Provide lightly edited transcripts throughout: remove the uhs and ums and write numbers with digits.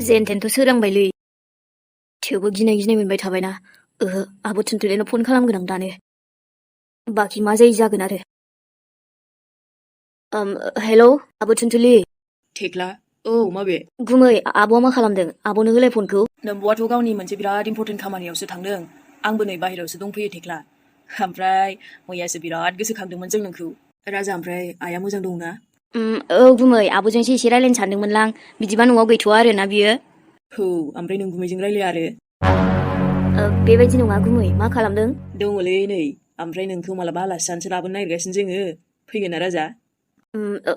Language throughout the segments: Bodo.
जेनथेनथ' सोरांबायलै थेवबो गिनाय गिनाय मोनबाय थाबायना आब' थुनथुलिनो फन खालामगोन आं दानो बाखि मा जायो जागोन आरो हेलौ आब' थुनथुलि थेख्ला औ माबे गुमै आब'आ मा खालामदों आब'नो होलाय फनखौ नोम्ब'आथ' गावनि मोनसे बिराद इम्परटेन्ट खामानियावसो थांदों आंबो नै बाहेरायावसो दंफैयो थेख्ला ओमफ्राय मैयासो बिराद गोसोखांदोंमोन जों नोंखौ राजा ओमफ्राय आइया मोजां दंना औ गुमै आब'जोंसो एसे रायलायनो सानदोंमोनलां बिदिबा न'आव गैथ'आ आरोना बियो औ ओमफ्राय नों गुमैजों रायलाया आरो बेबायदि नङा गुमै मा खालामदों दङलै नै ओमफ्राय नोंखौ मालाबा आलासि जानोसो लाबोनो नागिरगासिनो जोङो फैगोन ना राजा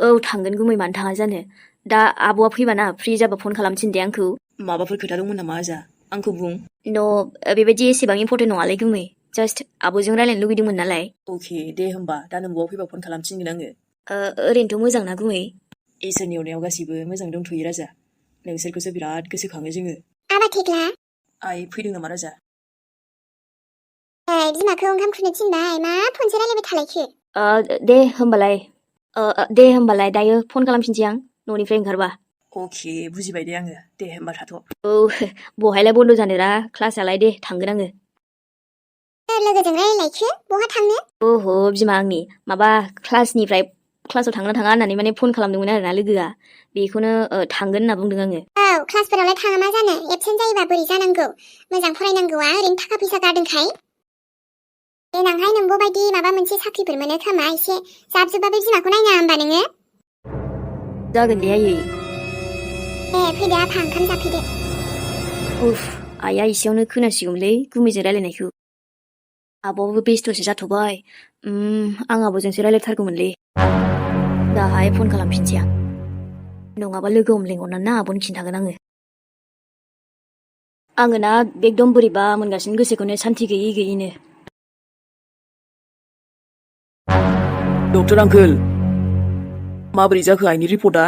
औ थांगोन गुमै मानो थाङा जानो दा आब'आ फैबाना फ्रि जाबा फन खालामथिन दे आंखौ माबाफोर खोथा दंमोन नामा आजा आंखौ बुं बेबायदि एसेबां इम्परटेन्ट नङालै गुमै जास्ट आब'जों रायलायनो लुगैदोंमोन नालाय अके दे होमबा दा नोम्ब'आव फैबा फन खालामफिनगोन आङो ओरैनोथ' मोजां ना गुमै इसोरनि अननायाव गासिबो मोजां दंथ'यो राजा नोंसोरखौसो बिराद गोसोखाङो जोङो आबा थेख्ला आइ फैदों नामा राजा बिमाखौ ओंखाम खुरनो थिनबाय मा फनसो रायलायबाय थालायखो दे होमबालाय दायो फन खालामफिनसै आं न'निफ्राय ओंखारबा अके बुजिबाय दे आङो दे होमबा थाथ' औ बहायलाय बन्द' जानोरा क्लासालाय दे थांगोन आङो लोगोजों रायलायलायखो बहा थांनो ओहो बिमा आंनि माबा क्लासनिफ्राय क्लासाव थांना थाङा होननानै माने फन खालामदोंमोन आरोना लोगोआ बेखौनो थांगोन होनना बुंदों आङो औ क्लासफोरावलाय थाङा मा जानो एबसेन्ट जायोबा बोरै जानांगौ मोजां फरायनांगौआ ओरैनो थाखा फैसा गारदोंखाय देनांहाय नोंबो बायदि माबा मोनसे साख्रिफोर मोनो खोमा एसे जाब जुबबाबो बिमाखौ नायना होमबा नोङो जागोन दे आयै फैदो आफा ओंखाम जाफैदो उफ आइया एसेयावनो खोनासिगौमोनलै गुमैजों रायलायनायखौ आब'आबो बेस्थ'सो जाथ'बाय आं आब'जोंसो रायलायथारगौमोनलै दाहाय फन खालामफिनसै आं नङाबा लोगो हमलेंहरनानै ना आब'नो खिन्थागोन आङो ना एकदम बोरैबा मोनगासिनो गोसोखौनो सान्थि गैयै गैयैनो डक्टर आंकोल माबोरै जाखो आइनि रिपर्टआ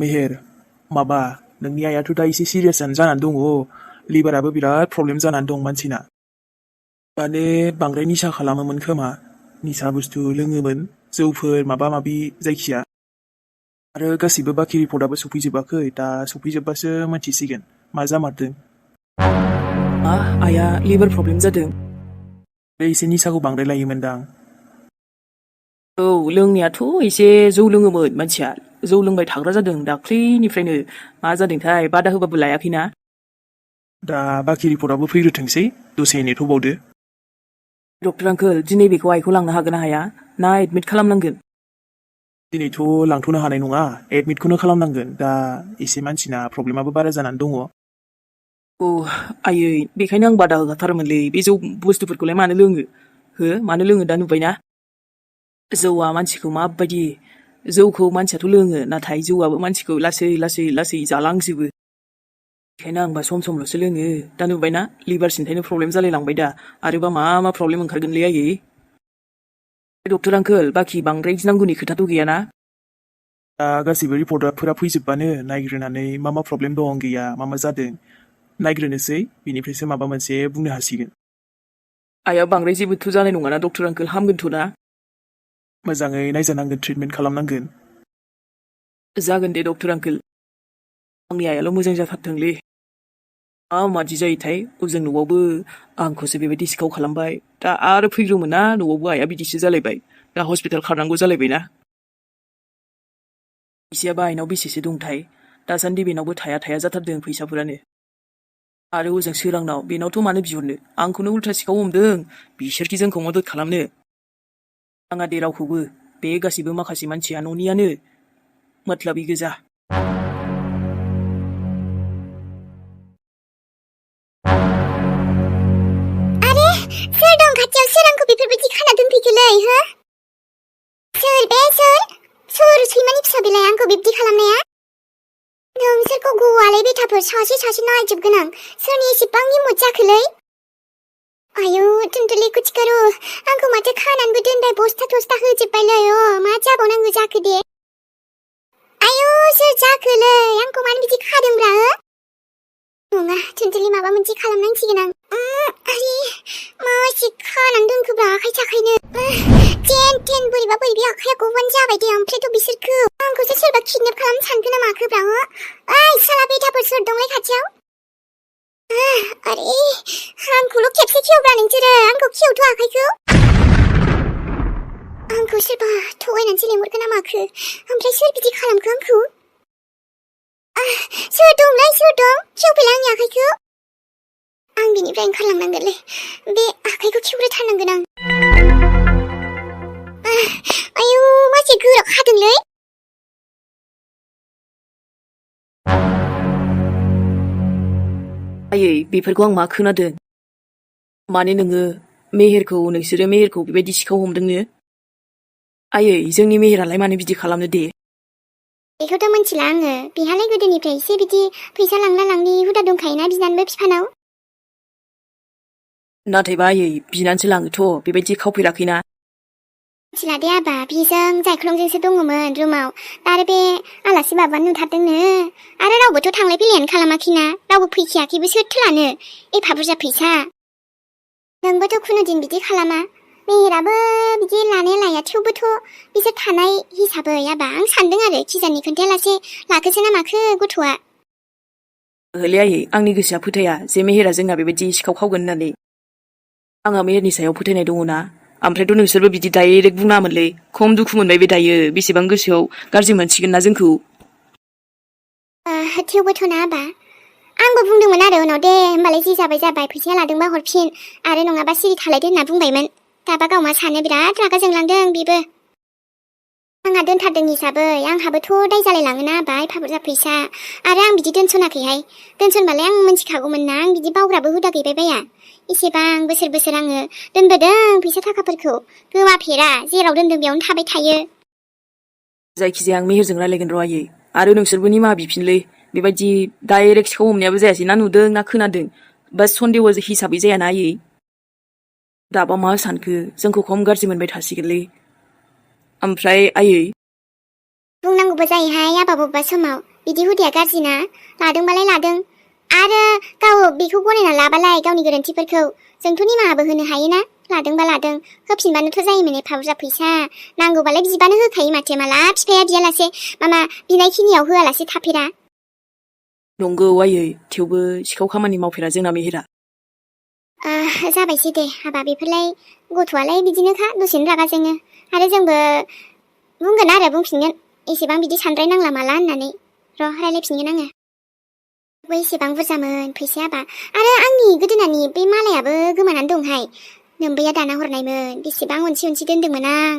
मेहेर माबा नोंनि आइयाथ' दा एसे सिरियासआनो जानानै दङ लिभाराबो बिराद प्रब्लेम जानानै दं मानसिना माने बांद्राय निसा खालामोमोन खोमा निसा बुस्थु लोङोमोन जौफोर माबा माबि जायखिया आरो गासिबो बाखि रिपर्टआबो सफैजोबाखै दा सफैजोबबासो मोनथिसिगोन मा जामारदों आइया लिभार प्रब्लेम जादों बे एसे निसाखौ बांद्राय लायोमोनदां औ लोंनायाथ' एसे जौ लोङोमोन मानसिया जौ लोंबाय थाग्रा जादों दाख्लैनिफ्रायनो मा जादोंथाय बादा होबाबो लायाखैना दा बाखि रिपर्टआबो फैग्रोथोंसै दसे नेथ'बावदो डक्टर आंकोल दिनै बेखौ आइखौ लांनो हागोन ना हाया ना एडमिट खालामनांगोन दिनैथ' लांथ'नो हानाय नङा एडमिटखौनो खालामनांगोन दा एसे मानसिना प्रब्लेमाबो बारा जानानै दङ आयै बेखायनो आं बादा होखाथारोमोनलै बे जौ बुस्थुफोरखौलाय मानो लोङो मानो लोङो दा नुबायना जौआ मानसिखौ माबायदि जौखौ मानसियाथ' लोङो नाथाय जौआबो मानसिखौ लासै लासै लासै जालांजोबो बेखायनो आंबा सम समल'सो लोङो दा नुबायना लिभार सिन्थायनो प्रब्लेम जालायलांबाय दा आरोबा मा प्रब्लेम ओंखारगोनलै आयै डक्टर आंकोल बाखि बांद्राय गिनांगौनि खोथाथ' गैयाना दा गासैबो रिपर्टफोरा फैजोबबानो नायग्रोनानै मा प्रब्लेम दं गैया मा जादों नायग्रोनोसै बिनिफ्रायसो माबा मोनसे बुंनो हासिगोन आइया बांद्राय जेबोथ' जानाय नङाना डक्टर आंकोल हामगोनथ' ना मोजाङै नायजानांगोन ट्रिटमेन्ट खालामनांगोन जागोन दे डक्टर आंकोल आंनि आइयाल' मोजां जाथारथोंलै मादि जायोथाय ओजों न'आवबो आंखौसो बेबायदि सिखाव खालामबाय दा आरो फैग्रोमोन ना न'आवबो आइया बिदिसो जालायबाय दा हस्पिटाल खारनांगौ जालायबायना फैसायाबा आइनाव बेसेसो दंथाय दासान्दि बेनावबो थाया जाथारदों फैसाफोरानो आरो ओजों सोरांनाव बेनावथ' मानो बिहरनो आंखौनो उल्था सिखाव हमदों बिसोरखि जोंखौ मदद खालामनो आंहा दे रावखौबो बे गासिबो माखासे मानसिया न'नियानो मतलाबि गोजा सोर दं खाथियाव सोर आंखौ बेफोरबायदि खाना दोनफैखोलै सोर सैमानि फिसा बेलाय आंखौ बिब्दि खालामनाया नोंसोरखौ गवालाय बेथाफोर सासे नायजोबगोन आं सोरनि एसेबां हिम्मत जाखोलै आयौ थुनथुलि कुचकारू आंखौ माथो खानानैबो दोनबाय बस्था थस्था होजोबबायलै मा जाबावनांगौ जाखो दे आयौ सोर जाखोलै आंखौ मानो बिदि खादोंब्रा नङा थुनथुलि माबा मोनसे खालामनांसिगोन आं आरे मासे खानानै दोनखोब्रा आखाइ साखायनो जेन बोरैबा बोरैबि आखाया गबोन जाबाय दे ओमफ्रायथ' बिसोरखौ आंखौसो सोरबा किडनेप खालामनो सानखो ना माखोब्रा ओइ साला बेटाफोर सोर दंलाय खाथियाव आरे आंखौल' खेबसे खेवब्रा नोंसोरो आंखौ खेवथ' आखाइखौ आंखौ सोरबा थगायनानैसो लेंहरखो ना माखो ओमफ्राय सोर बिदि खालामखो आंखौ सोर दंलाय सोर दं खेवफैलाय आंनि आखाइखौ आं बिनिफ्राय ओंखारलांनांगोनलै बे आखाइखौ खेवग्रोथारनांगोन आं आयु मासे गोरा खादोंलै आयै बेफोरखौ आं मा खोनादों माने नोंसोरो मेहेरखौ बेबायदि सिखाव हमदोंनो आयै जोंनि मेहेरालाय मानो बिदि खालामनो दे बेखौथ' मिथिला आङो बेहालाय गोदोनिफ्राय एसे बिदि फैसा लांना लांनि हुदा दंखायोना बिनानैबो बिफानाव नाथायबा आयै बिनानैसो लाङोथ' बेबायदि खावफेराखैना मिथिला दे आबा बिजों जायख्लंजोंसो दङमोन रुमाव आरो बे आलासि बाबा नुथारदोंनो आरो रावबोथ' थांलाय फैलायानो खालामाखैना रावबो फैखायाखैबो सोरथो लानो एफा बुरजा फैसा नोंबोथ' खुनुदिन बिदि खालामा मेहेराबो बिदि लानाया लाया थेवबोथ' बिसोर थानाय हिसाबै आबा आं सानदों आरो खिजानि खोन्थायालासे लाखोसो ना माखो गथ'आ ओहलै आयै आंनि गोसोआ फोथाया जे मेहेरा जोंना बेबायदि सिखाव खावगोन होननानै आंहा मेहेरनि सायाव फोथायनाय दङना ओमफ्रायथ' नोंसोरबो बिदि डाइरेक्ट बुङामोनलै खम दुखु मोनबाय बे दायो बेसेबां गोसोआव गाज्रि मोनसिगोन ना जोंखौ थेवबोथ' ना आबा आंबो बुंदोंमोन आरो उनाव दे होमबालाय जि जाबाय जाबाय फैसाया लादोंबा हरफिन आरो नङाबा सिरि थालायदो होनना बुंबायमोन दाबा गाव मा सानो बिराद रागा जोंलांदों बेबो आंहा दोनथारदों हिसाबै आंहाबोथ' दाय जालायलाङोना आबा एफा बुरजा फैसा आरो आं बिदि दोनसनाखैहाय दोनसनबालाय आं मिथिखागौमोन ना आं बिदि बावग्राबो हुदा गैबाय बाया इसेबां बोसोर आङो दोनबोदों फैसा थाखाफोरखौ गोमाफेरा जेराव दोनदों बेयावनो थाबाय थायो जायखिजाया आं मेहेरजों रायलायगोन र' आयै आरो नोंसोरबो निमाहा बिफिनलै बेबायदि डाइरेक्ट सिखाव हमनायाबो जायासै ना नुदों ना खोनादों बा सन्देह हिसाबै जायाना आयै दाबा मा सानखो जोंखौ खम गाज्रि मोनबाय थासिगोनलै ओमफ्राय आयै बुंनांगौबो जायोहाय आबा बबेबा समाव बिदि हुदाया गाज्रिना लादोंबालाय लादों आरो गाव बेखौ गनायना लाबालाय गावनि गोरोन्थिफोरखौ जोंथ' निमाहाबो होनो हायोना लादोंबा लादों होफिनबानोथ' जायोमोन एफा बुरजा फैसा नांगौबालाय बिबानो होखायो माथो माला बिफाया बियालासे मामा बिनायखिनियाव होआलासे थाफेरा नंगौ आयै थेवबो सिखाव खामानि मावफेरा जोंना मेहेरा जाबायसै दे हाबा बेफोरलाय गथ'आलाय बिदिनोखा दसेनो रागा जोङो आरो जोंबो बुंगोन आरो बुंफिनगोन एसेबां बिदि सानद्राय नांला माला होननानै र' रायलायफिनगोन आङो एसेबां बुरजामोन फैसायाबा आरो आंनि गोदोनानि बे मालायाबो गोमानानै दंहाय नोम्बैया दाना हरनायमोन बेसेबां अनसि दोनदोंमोन आं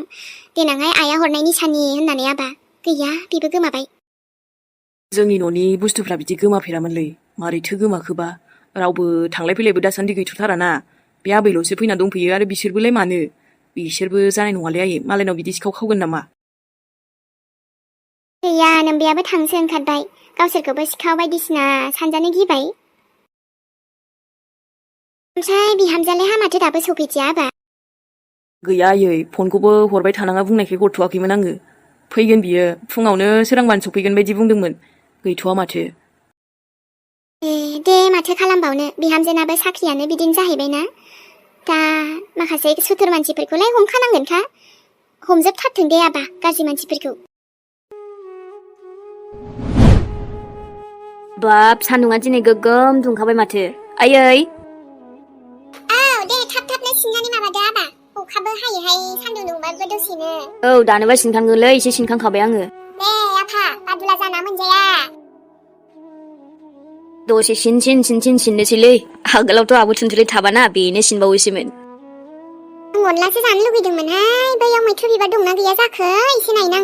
देनांहाय आइया हरनाय निसानि होननानै आबा गैया बेबो गोमाबाय जोंनि न'नि बुस्थुफ्रा बिदि गोमाफेरामोनलै मारैथो गोमाखोबा रावबो थांलाय फैलायबो दासान्दि गैथ'थाराना बे आबैल'सो फैना दंफैयो आरो बिसोरबोलाय मानो बिसोरबो जानाय नङालै आयै मालायनाव बिदि सिखाव खावगोन नामा गैया नोम्बैयाबो थांसो ओंखारबाय गावसोरखौबो सिखाव बायदिसिना सानजानो गिबाय ओमफ्राय बिहामजोआलाय हामाथो दाबो सफैदिया आबा गैया आयै फनखौबो हरबाय थानाङा बुंनायखाय हरथ'वाखैमोन आङो फैगोन बियो फुङावनो सोरांबानो सफैगोन बायदि बुंदोंमोन गैथ'वा माथो दे माथो खालामबावनो बिहामजोनाबो साख्रियानो बिदिनो जाहैबायना दा माखासे सुथुर मानसिफोरखौलाय हमखानांगोनखा हमजोबथारथों दे आबा गाज्रि मानसिफोरखौ बाब सान्दुङा दिनै गोगोम दुंखाबाय माथो आयै दे थाबनो सिननानै माबादो आबा अखाबो हायोहाय सान्दुं दुंबाबो दसेनो औ दानोबा सिनखांगोनलै एसे सिनखांखाबाय आङो दे आफा बादुला जाना मोनजाया दसे सिननोसैलै आगोलावथ' आब' थुनथुलि थाबाना बेनो सिनबावोसोमोन आं अनलासो जानो लुगैदोंमोनहाय बैयाव मैथ्रु बिबार दंना गैया जाखो एसे नायनां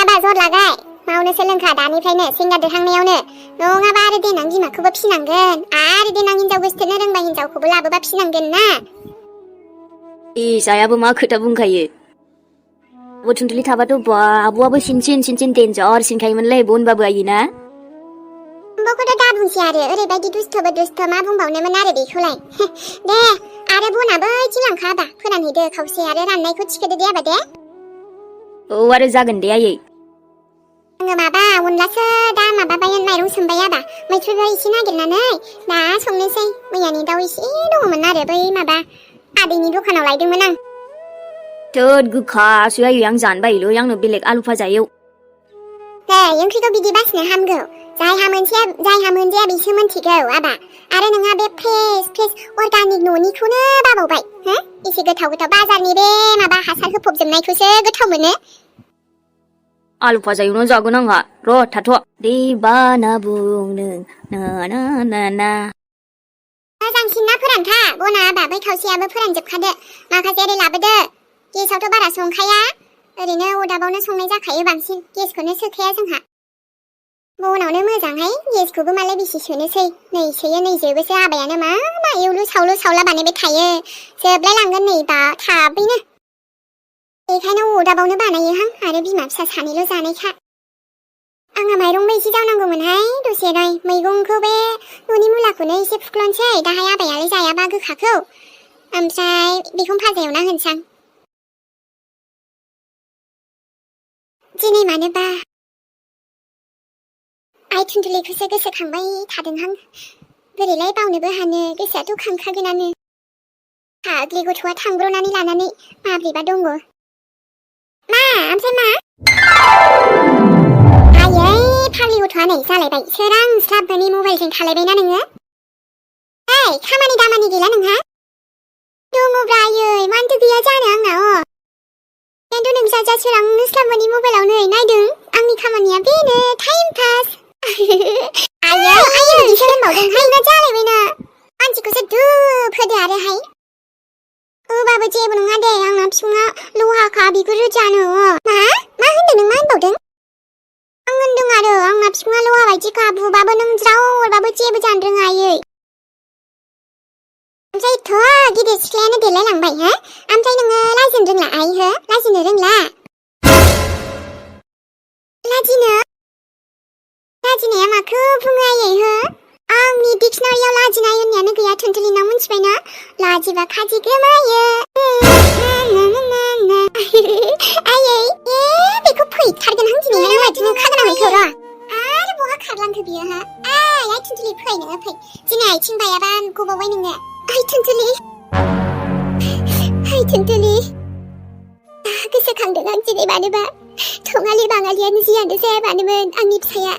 आबा जर लागाय मावनो सोलोंखा दानिफ्रायनो सेंग्रा देरहांनायावनो नङाबा आरो देनां बिमाखौबो फिनांगोन आरो देनां हिनजाव गोसथोनो रोंबा हिनजावखौबो लाबोबा फिनांगोन ना जायाबो मा खोथा बुंखायो आब' थुनथुलि थाबाथ' बा आब'आबो सिनसिन देन्जार सिनखायोमोनलै बनबाबो आयोना आंबोखौथ' दा बुंसै आरो ओरैबायदि दुस्थ'बो दुस्थ' मा बुंबावनोमोन आरो बेखौलाय दे आरो बनाबो इथिंलांखा आबा फोरानहैदो खावसे आरो राननायखौ थिखोदो दे आबा दे औ आरो जागोन दे आयै आङो माबा अनलासो दा माबाबाय माइरं सोमबाय आबा मैथ्रुबो एसे नागिरनानै दा संनोसै मैयानि दाउ एसे दङमोन आरो बै माबा आदैनि दखानाव लायदोंमोन आं थोद गोखासो आयै आं जानो बायोलै आंनो बेलेग आलु भाजा एव दे ओंख्रिखौ बिदि बासिनो हामगौ जायहा मोनजाया बिसो मोनथिगौ आबा आरो नोंहा बे फ्रेस अर्गानिक न'निखौनो बाबावबाय हो एसे गोथाव बाजारनि बे माबा हासार होफबजोबनायखौसो गोथाव मोनो आलु भाजा एवनानै जागोन आंहा र' थाथ' दैबाना बुंदों ना ना ना ना मोजांसिन ना फोरानखा बना आबा बै खावसेयाबो फोरानजोबखादो माखासे ओरै लाबोदो गेसावथ' बारा संखाया ओरैनो अरदाबावनो संनाय जाखायो बांसिन गेसखौनो सोखाया जोंहा बनावनो मोजांहाय गेसखौबो मालाय बेसे सोनोसै नै सोयो नै जोबोसो आबायानो मा एवलु सावला बानायबाय थायो जोबलाय लांगोन नै दा थाबैनो बेखायनो अरदाबावनो बानायोहां आरो बिमा फिसा सानैल' जानायखा आंहा माइरंबो एसे जावनांगौमोनहाय दसे नै मैगंखौ बे न'नि मुलाखौनो एसे फुख्ल'नोसै दाहाय आबायालाय जायाबा गोखाखौ ओमफ्राय बेखौनो भाजा एवना होनसां दिनै मानोबा आइ थुनथुलिखौसो गोसोखांबाय थादोंहां बोरैलाय बावनोबो हानो गोसोआथ' खांखागोनानो फाग्लि गथ'आ थांब्रनानै लानानै माब्रैबा दङ मा ओमफ्राय मा आयै फाग्लि गथ'आ नै जालायबाय सोरांस्लाब मोनै मबाइलजों थालायबायना नोङो ओइ खामानि दामानि गैला नोंहा दङब्रा आयै मानोथो गैया जानो आंना खिन्थु नोंस्रा सोरांस्लाब मोनै मबाइलाव नै नायदों आंनि खामानिया बेनो टाइम पास आयै बिदिसो होनबावदोंहाय ना जालायबायना मानसिखौसो दुब होदो आरोहाय होबाबो जेबो नङा दे आंना बिफुङा लहाखा बेखौ रोजानो मा होनदों नों मा होनबावदों आं होनदों आरो आंना बिफुङा लहा बायदिखा बुबाबो नों ज्राव हरबाबो जेबो जानो रोङा आयै ओमफ्रायथ' गिदिर सिख्लायानो देलायलांबाय हो ओमफ्राय नोङो लाजिनो रोंला आइ हो लाजिनो रोंला लाजिनाया माखौ बुङो आयै हो आंनि डिक्सनारियाव लाजिनाय होननायानो गैया थुनथुलिनाव मिथिबायना लाजिबा खाजि गोमायो आयै बेखौ फैथारगोनहां दिनैहाय माथो खागोन आं बेखौ र' आरो बहा खारलांखो बियो हा आइ थुनथुलि फै नोङो फै दिनै आथिं बायाबा गबावबाय नोङो आइ थुनथुलि गोसोखांदों आं दिनै मानोबा थङालि बाङालियानो जियानो जाया मानोमोन आंनि फिसाया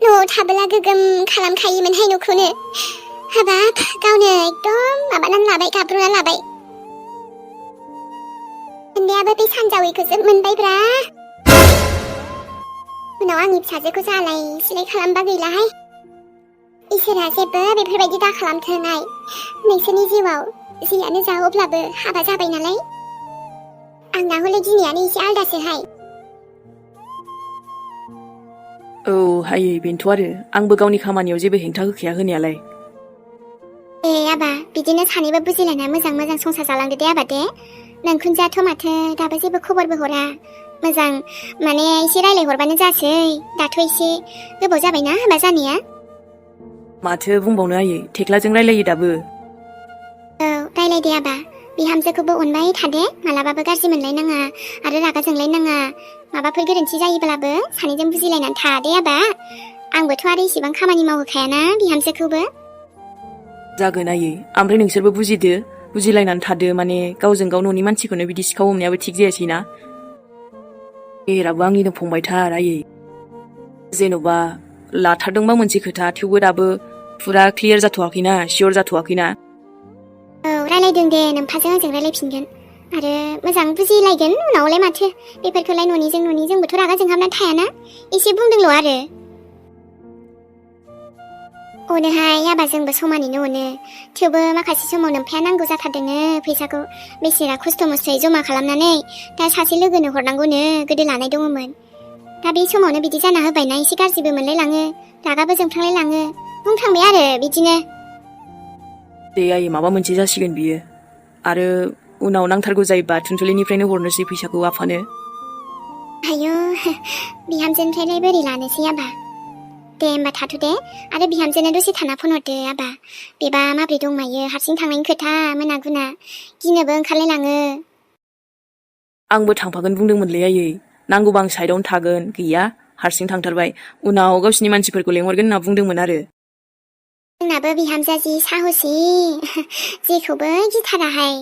न'आव थाबोला गोगोम खालामखायोमोनहाय न'खौनो हाबाब गावनो एकदम माबानानै लाबाय गाब्र'ना लाबाय मोननायाबो बे सानजावैखौसो मोनबायब्रा उनाव आंनि फिसाजोखौ जालाय सिलाय खालामबा गैलाहाय इसोरा जेबो बेफोरबायदि दा खालामथों आइ नोंसोरनि जिउआव जियानो जा अब्लाबो हाबा जाबाय नालाय आंना हले दिनैयानो एसे आलदासोहाय औ हायै बेनोथ' आरो आंबो गावनि खामानियाव जेबो हेंथा होखाया होनायालाय आबा बिदिनो सानैबो बुजिलायना मोजां संसार जालांदो दे आबा दे नोंखुनजोआथ' माथो दाबो जेबो खबरबो हरा मोजां माने एसे रायलायहरबानो जासै दाथ' एसे गोबाव जाबायना हाबा जानाया माथो बुंबावनो आयै थेख्लाजों रायलायो दाबो औ रायलायदे आबा बिहामजोखौबो अनबाय थादे मालाबाबो गाज्रि मोनलायनाङा आरो रागा जोंलायनाङा माबाफोर गोरोन्थि जायोब्लाबो सानैजों बुजिलायनानै थादे आबा आंबोथ' आरो इसेबां खामानि मावहोखायाना बिहामजोखौबो जागोन आयै ओमफ्राय नोंसोरबो बुजिदो बुजिलायनानै थादो माने गावजों गाव न'नि मानसिखौनो बिदि सिखाव हमनायाबो थिग जायासैना एराबो आंनिनो फंबायथार आयै जेन'बा लाथारदोंबा मोनसे खोथा थेवबो दाबो फुरा क्लियार जाथ'वाखैना सियर जाथ'वाखैना औ रायलायदों दे नोमफाजों आंजों रायलायफिनगोन आरो मोजां बुजिलायगोन उनावलाय माथो बेफोरखौलाय न'निजोंबोथ' रागा जोंहाबना थायाना एसे बुंदोंल' आरो अनोहाय आबा जोंबो समानैनो अनो थेवबो माखासे समाव नोमफाया नांगौ जाथारदोंनो फैसाखौ बेसेरा खस्थ' मस्थ'यै जमा खालामनानै दा सासे लोगोनो हरनांगौनो गोदो लानाय दङमोन दा बे समावनो बिदि जाना होबायना एसे गाज्रिबो मोनलायलाङो रागाबो जोंफ्लांलायलाङो बुंफ्लांबाय आरो बिदिनो दे आयै माबा मोनसे जासिगोन बियो आरो उनाव नांथारगौ जायोबा थुनथुलिनिफ्रायनो हरनोसै फैसाखौ आफानो आयौ बिहामजोनिफ्रायलाय बोरै लानोसै आबा दे होमबा थाथ' दे आरो बिहामजोनो दसे थाना फन हरदो आबा बेबा माब्रै दंमायो हारसिं थांनायनि खोथा मोना गुना गिनोबो ओंखारलायलाङो आंबो थांफागोन बुंदोंमोनलै आयै नांगौबा आं साइडआवनो थागोन गैया हारसिं थांथारबाय उनाव गावसिनि मानसिफोरखौ लेंहरगोन होनना बुंदोंमोन आरो जोंनाबो बिहामजोआ जि साहसि जेखौबो गिथाराहाय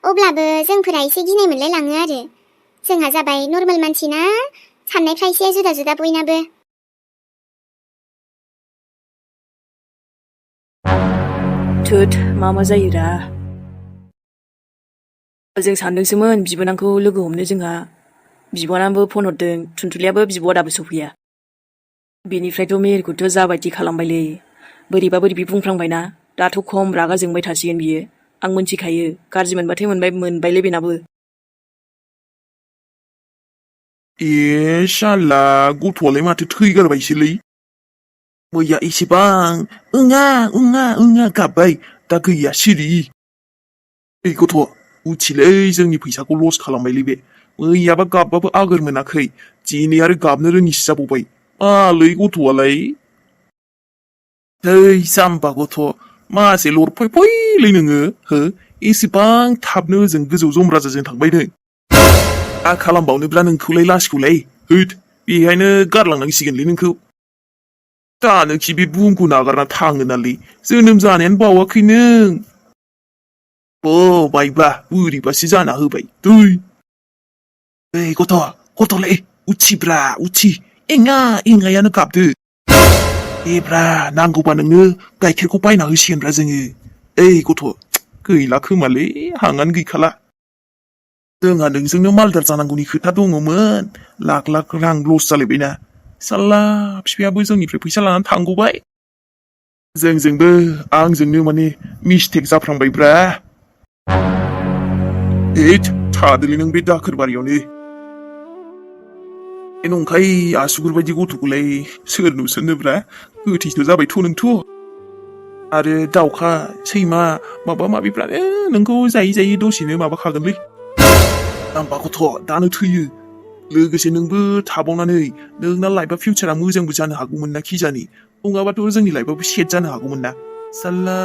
अब्लाबो जोंफोरा एसे गिनाय मोनलायलाङो आरो जोंहा जाबाय नर्मेल मानसि ना साननायफ्रा एसे जुदा जुदा बयनाबो थोद मा जायोरा जों सानदोंसोमोन बिबोनांखौ लोगो हमनो जोंहा बिबोनाबो फन हरदों थुनथुलियाबो बिब'आ दाबो सफैया बेनिफ्रायथ' मेहेरखौथ' जाबायदि खालामबायलै बोरैबा बोरैबि बुंफ्लांबायना दाथ' खम रागा जोंबाय थासिगोन बियो आं मोनथिखायो गाज्रि मोनबाथाय मोनबायलै बेनाबो ए शाला गथ'आलाय माथो थैगारबायसोलै मैया एसेबां उङा गाबबाय दा गैया सिरि ओइ गथ' उथिलै जोंनि फैसाखौ लस खालामबायलै बे मैयाबा गाबबाबो आगोर मोनाखै दिनै आरो गाबनो रोङिसो जाबावबाय मालै गथ'आलाय नै जाम्बा गथ' मासे लरफय फयलै नोङो हो एसेबां थाबनो ओजों गोजौ जमराजाजों थांबाय नों मा खालामबावनोब्ला नोंखौलाय लासिखौलाय होद बेहायनो गारलांनांसिगोनलै नोंखौ दानोखि बे बुहुमखौ नागारना थाङो नालै जोनोम जानायानो बावाखै नों बायबा बोरैबासो जाना होबाय दै ओइ गथ'लै उथिब्रा उथि एङायानो गाबदो एब्रा नांगौबा नोङो गाइखेरखौ बायना होसिगोनब्रा जोङो ओइ गथ' गैला खोमालै हांआनो गैखाला जोंहा नोंजोंनो मालदार जानांगौनि खोथा दङमोन लाख रां लस जालायबायना साल्ला बिफायाबो जोंनिफ्राय फैसा लानानै थांगौबाय जोंजोंबो आंजोंनो माने मिस्टेक जाफ्रांबायब्रा थादोलै नों बे दाखोर बारियावनो नंखाय आसुगुर बायदि गथ'खौलाय सोर नुसोनोब्रा गोथैसो जाबायथ' नोंथ' आरो दाउखा सैमा माबा माबिफ्रानो नोंखौ जायै दसेनो माबाखागोनलै जाम्बा गथ' दानो थैयो लोगोसे नोंबो थाबावनानै नोंना लाइफआ फिउचारा मोजांबो जानो हागौमोन ना खिजानि नङाबाथ' जोंनि लाइफआबो सेट जानो हागौमोन ना साल्ला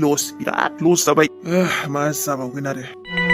लस बिराद लस जाबाय मा जाबावगोन आरो